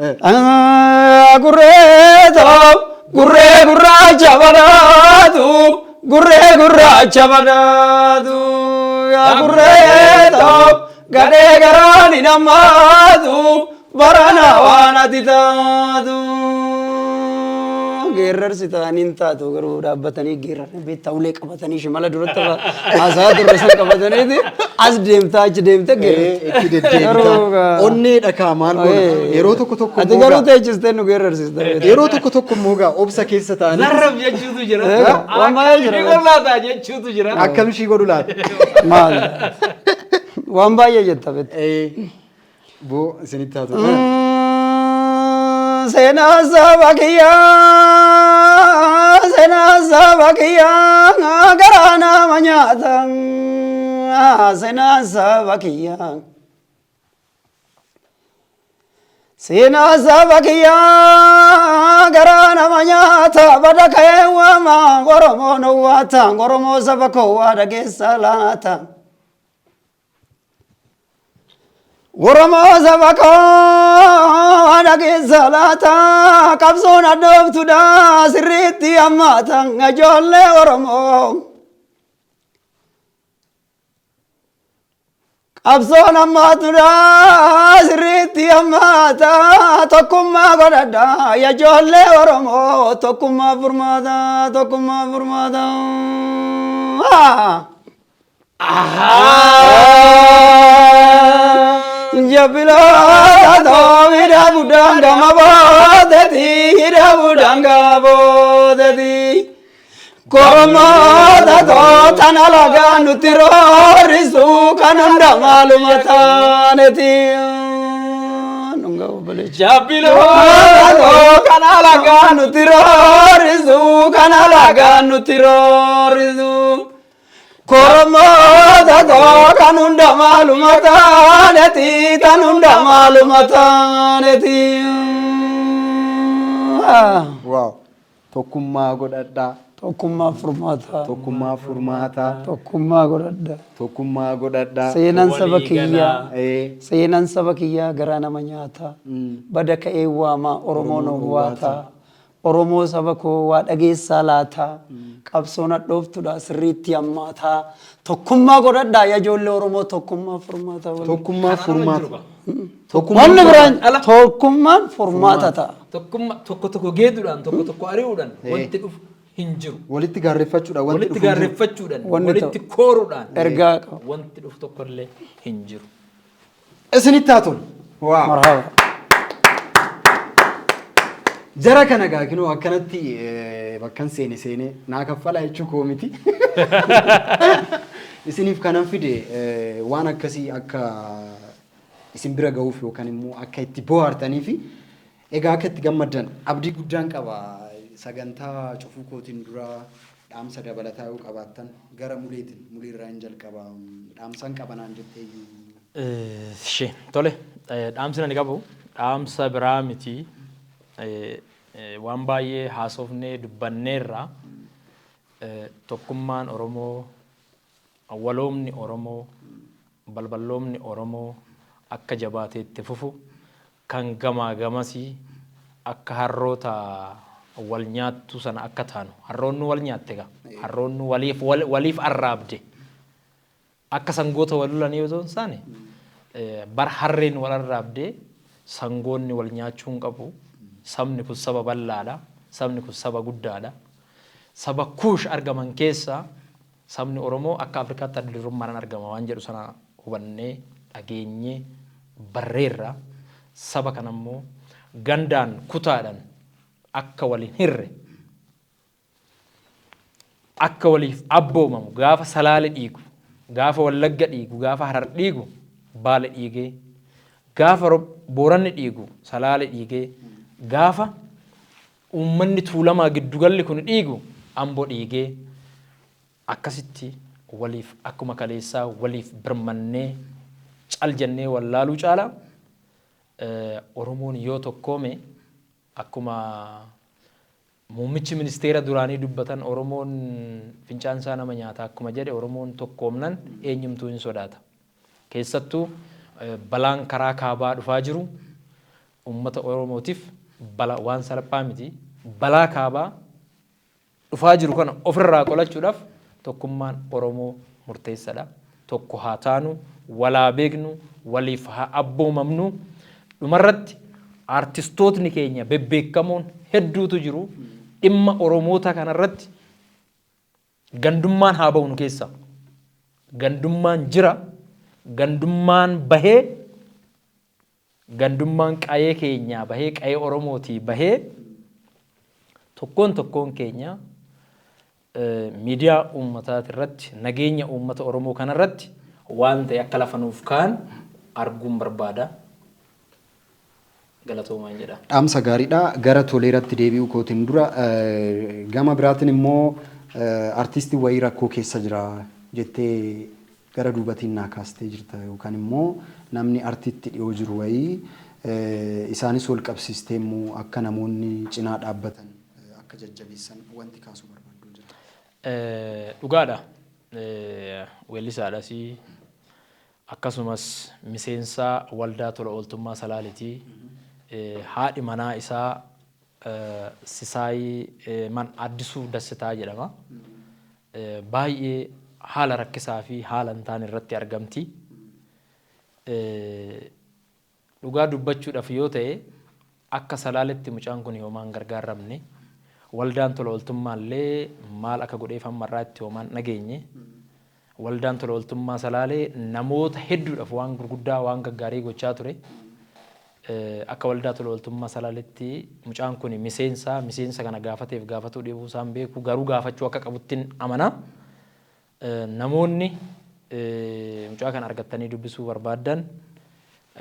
Gurree ta'u gurree gurraacha banaatu, gurree gurraacha banaatu, yaa gurree ta'u gadhee garaan hin hammaatu, barana waan ati taatu. Geerrarsi ta'anii hin taatu, garuu dhaabbatanii geerrarri beektaa ulee qabatanii shimala duratti haasaa turre san qabataniiti as deemtaa achi deemtee geerrarti. Itti deddeebitaa. Onnee dhakaa maal goona? Yeroo tokko tokko Ati immoo garuu teechistee nu geerrarsista. Yeroo tokko tokko immoo gaa obsa keessa ta'anii Zarrab jechuutu jira. Waan baay'ee jira. Akkam ishii godhu laata jechuutu jira. Akkam ishii godhu laata? Maal? Waan baay'ee jetta beekta. Boo, isinitti haa tolu. Seenaa saba kiyyaa, seenaa saba kiyyaa, garaa nama nyaata. Seenaa saba kiyyaa. Seenaa saba kiyyaa garaa nama nyaata, bada ka'ee waama Oromoon owwaata, Oromoo saba koo waa dhageessa laata. Oromoo saba koo waa dhageessa laata, qabsoon addooftuudha sirriitti hammaata, ijoollee Oromoo. Qabsoon hammaatudha sirriitti hammaata, tokkummaa godhadha ijoollee Oromoo, tokkummaa furmaata, tokkummaa furmaata. Jabbiloota hidha budaan gama boodati, hidha budaan gama boodati. Kormoota tootan alagaa nutti roorrisu kan hunda maaluma taaneti. Nunga obboleecha. Jabbiloota kan alagaa nutti roorrisu, kan alagaa nutti roorrisu. Kormoota kan hunda maaluma taaneti, kan hunda maaluma taaneti. Wow. Tokkummaa godhadhaa. Tokkummaa furmaataa. Tokkummaa furmaataa. Tokkummaa godhadhaa. Tokkummaa godhadhaa. Seenaan saba Walii kiyyaa. galaa. Seenaan saba kiyyaa garaa nama nyaata. Bada ka'ee waamaa Oromoon owwaataa. Oromoo saba koo waa dhageessaa laata. Qabsoon hadhooftudha sirriitti hammaataa. Tokkummaa godhadhaa yaa ijoollee Oromoo, tokkummaa furmaataa. Tokkummaa furmaata. Wanni biraan tokkummaan furmaata ta'a. Tokkummaa tokko tokko geeduudhaan, tokko tokko ari'uudhaan wanti dhufu hin jiru. Walitti gaarreeffachuudhaan wanti Walitti dhufu hin jiru. gaarreeffachuudhaan, Wanni walitti ta'u. kooruudhaan Ergaa qaba. wanti dhufu tokko illee hin jiru. Isinitti haa tolu. Wow. Marhaba. Jara kana gaa kinoo akkanatti bakkan seene seene naa kaffalaa jechuu koo miti. Isiniif kanan fide waan akkasii akka isin bira gahuuf yookaan immoo akka itti bohaartanii fi egaa akka itti gammaddan abdii guddaan qaba. Sagantaa cufuu kootiin dura dhaamsa dabalataa yoo qabaattan gara muleetiin muleerraa hin jalqaba. Dhaamsan qaba naan jettee iyyuu. Ishee tole, dhaamsi ani qabu dhaamsa biraa miti, waan baay'ee haasofnee dubbanneerra. Tokkummaan Oromoo, waloomni Oromoo, balballoomni Oromoo akka jabaatee itti fufu, kan gamaa gamasii akka harroota wal nyaattu sana akka taanu, harroonni wal nyaatte gaa, harroonni waliif waliif arraabde akka sangoota wal lolanii osoo hin taane, bar harreen wal arraabdee sangoonni wal nyaachuu hin qabu. Sabni kun saba bal'aadha. Sabni kun saba guddaadha. Saba Kuush argaman keessaa sabni Oromoo akka Afrikaatti adda durummaadhaan argama waan jedhu sana hubannee dhageenyee. Barreerra. Saba kana immoo gandaan kutaadhaan akka waliin hirre, akka waliif abboomamu, gaafa Salaale dhiigu, gaafa Wallagga dhiigu, gaafa Harar dhiigu Baale dhiigee, gaafa Booranni dhiigu Salaale dhiigee, gaafa uummanni Tuulamaa giddugalli kun dhiigu Ambo dhiigee, akkasitti waliif akkuma kaleessaa waliif birmannee cal jennee wallaaluu caalaa, Oromoon yoo tokkoome, akkuma muummichi ministeera duraanii dubbatan, Oromoon fincaan isaa nama nyaata akkuma jedhe, Oromoon tokkoomnan eenyumtuu hin sodaata. Keessattuu balaan karaa kaabaa dhufaa jiru uummata Oromootiif bala waan salphaa miti. Balaa kaabaa dhufaa jiru kana ofirraa qolachuudhaaf tokkummaan Oromoo murteessadha. Tokko haa taanu, walaa beeknu, waliif haa abboomamnu. Dhumarratti aartistootni keenya bebbeekamoon hedduutu jiru. Dhimma Oromoota kanarratti gandummaan haa ba'u nu keessaa. Gandummaan jira. Gandummaan bahee, gandummaan qayee keenyaa bahee, qayee Oromootii bahee, tokkoon tokkoon keenya miidiyaa uummataati irratti nageenya uummata Oromoo kanarratti waan ta'e akka lafa nuuf kaan arguun barbaada. Galatoomaan jedha. Dhaamsa gaariidha. Gara Toleeratti deebi'uu kootiin dura, gama biraatiin immoo artistii wayii rakkoo keessa jira jettee gara duubatiin naa kaastee jirta, yookaan immoo namni artiitti dhiyoo jiru wayii, isaanis wal qabsiistee immoo akka namoonni cinaa dhaabbatan, akka jajjabeessan wanti kaasuu barbaaddu jira. Dhugaadha. Weellisaadhas, akkasumas miseensa waldaa tola ooltummaa Salaaleeti. Haadhi manaa isaa Sisaayii Man Addisuu Dassitaa jedhama. Baay'ee haala rakkisaa fi haala hin taane irratti argamti. Dhugaa dubbachuudhaaf yoo ta'e, akka Salaaletti mucaan kun homaan gargaaramne. Waldaan tola ooltummaa illee maal akka godheef hamma irraa itti homaan dhageenye. Waldaan tola ooltummaa Salaalee namoota hedduudhaaf waan gurguddaa, waan gaggaarii gochaa ture. Akka waldaa tola ooltummaa Salaaletti mucaan kun miseensa kana gaafateef gaafatuu dhiibuu isaan beeku, garuu gaafachuu akka qabuttiin amana. Namoonni mucaa kana argattanii dubbisuu barbaaddan,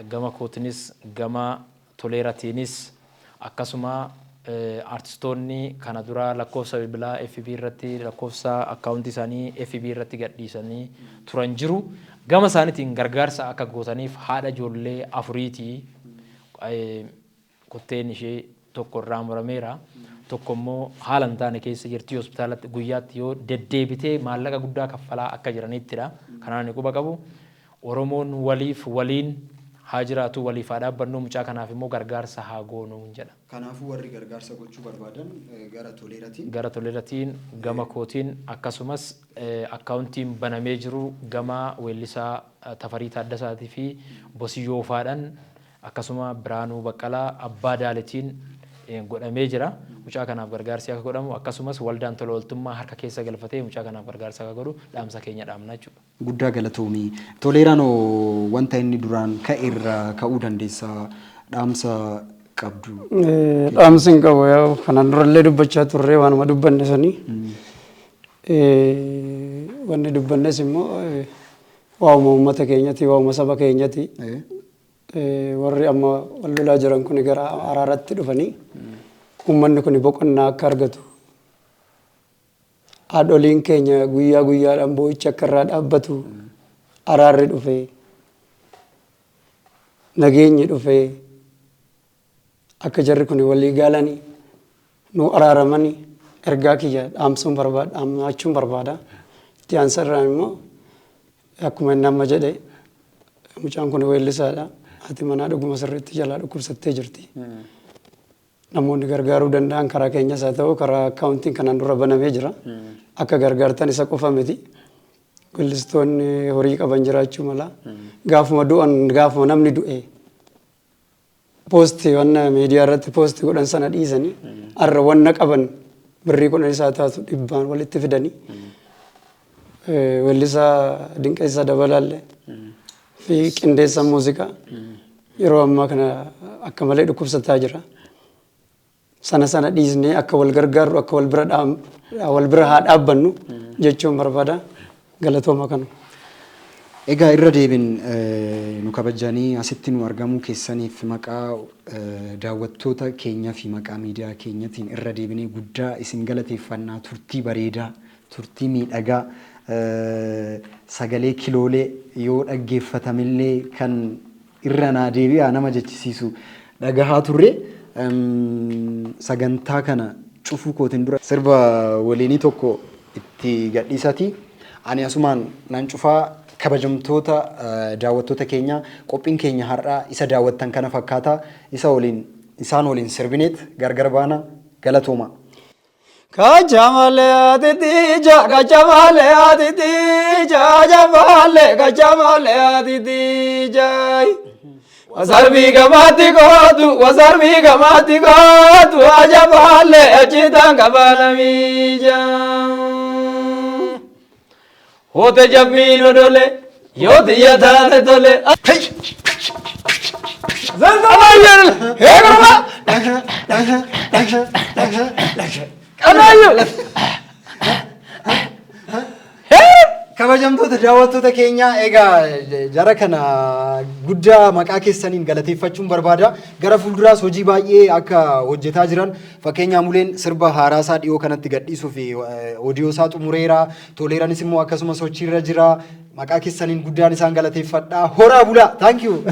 gama kootinis gama Toleeratiinis, akkasuma aartistoonni kana dura lakkoofsa bilbilaa FB irratti, lakkoofsa akkaawuntii isaanii FB irratti gadhiisanii turan jiru. Gama isaaniitiin gargaarsa akka gootaniif. Haadha ijoollee afuriitii, kotteen ishee tokko irraa murameera. Tokko immoo haala hin taane keessa jirti, hospitaalatti guyyaatti yoo deddeebitee maallaqa guddaa kaffalaa akka jiraniittidha. Kanaan ani quba qabu. Oromoon waliif waliin haa jiraatu, waliif haa dhaabbannu, mucaa kanaaf immoo gargaarsa haa goonu jedha. Kanaafuu warri gargaarsa gochuu barbaadan gara Toleeratiin. Gara Toleeratiin, gama kootiin, akkasumas akkaawuntiin banamee jiru gama weellisaa Tafarii Taaddasaatii fi Bosiyyoo faadhaan, akkasuma Biraanuu Baqqalaa Abbaa Daaletiin godhamee jira. Mucaa kanaaf gargaarsi akka godhamu, akkasumas waldaan tola ooltummaa harka keessa galfatee mucaa kanaaf gargaarsa akka godhu dhaamsa keenya dhaamna jechuudha. Guddaa galatoomii. Toleeraanoo, wanta inni duraan ka'e irraa ka'uu dandeessaa, dhaamsa qabdu. Dhaamsi hin qabu, yaa kanaan durallee dubbachaa turre, waanuma dubbanne sanii. Wanni dubbannes immoo waa'uma uummata keenyati, waa'uma saba keenyati. Warri amma wal lolaa jiran kun gara araaratti dhufanii uummanni kun boqonnaa akka argatu, haadholiin keenya guyyaa guyyaadhaan boo'ichi akka irraa dhaabbatu, araarri dhufee nageenyi dhufee akka jarri kun walii galanii nu araaramanii ergaa kiyya dhaamsuun barbaada, dhaammachuun barbaada. Itti aansa irraan immoo akkuma inni amma jedhe, mucaan kun weellisaadha. Haati manaa dhuguma sirriitti jalaa dhukkubsattee jirti. Namoonni gargaaruu danda'an karaa keenyas haa ta'u karaa akkaawuntiin kanaan dura banamee jira. Akka gargaartan, isa qofa miti. Weellistoonni horii qaban jiraachuu mala. Gaafuma du'an, gaafuma namni du'e post wanna miidiyaa irratti post godhan sana dhiisanii, har'a wanna qaban birrii 10 isaa taatu dhibbaan walitti fidanii, weellisaa Dinqeessaa Dabalaallee fi qindeessaa muuziqaa yeroo ammaa kana akka malee dhukkubsataa jira. Sana sana dhiisnee akka wal gargaarru, akka wal bira haa dhaabbannu jechuun barbaada. Galatooma kanu. Egaa irra deebin nu kabajanii asitti nu argamuu keessaniif maqaa daawwattoota keenyaa fi maqaa miidiyaa keenyatiin irra deebinee guddaa isin galateeffannaa. Turtii bareedaa, turtii miidhagaa, sagalee kiloolee yoo dhaggeeffatamillee kan irra naa deebi'aa nama jechisiisu dhagahaa turre. Sagantaa kana cufuu kootiin dura sirba waliinii tokko itti gadhiisati. Ani asumaan nan cufaa. Kabajamtoota daawwattoota keenya, qophiin keenya har'aa isa daawwattan kana fakkaata. Isa waliin, isaan waliin sirbineet gargar baana. Galatooma. Kachamale atitija, kachamale atitija, jamale, kachamale atitija. Wasarbii gamaatti gootu, wasarbii gamaatti gootu, ajabale achitaan kabalamija. Hoote jabbiin odole, yoo xiyya taate tole. Hee gurba! Qanaayyoo! Kabajamtoota daawwattoota keenya, egaa jara kana guddaa maqaa keessaniin galateeffachuun barbaada. Gara fuulduraas hojii baay'ee akka hojjetaa jiran, fakkeenyaa Muleen sirba haaraasaa dhiyoo kanatti gadhiisuu fi odiyoo isaa xumureera. Toleeranis immoo akkasuma sochiirra jira. Maqaa keessaniin guddaan isaan galateeffadha. Horaa bulaa. Thank you.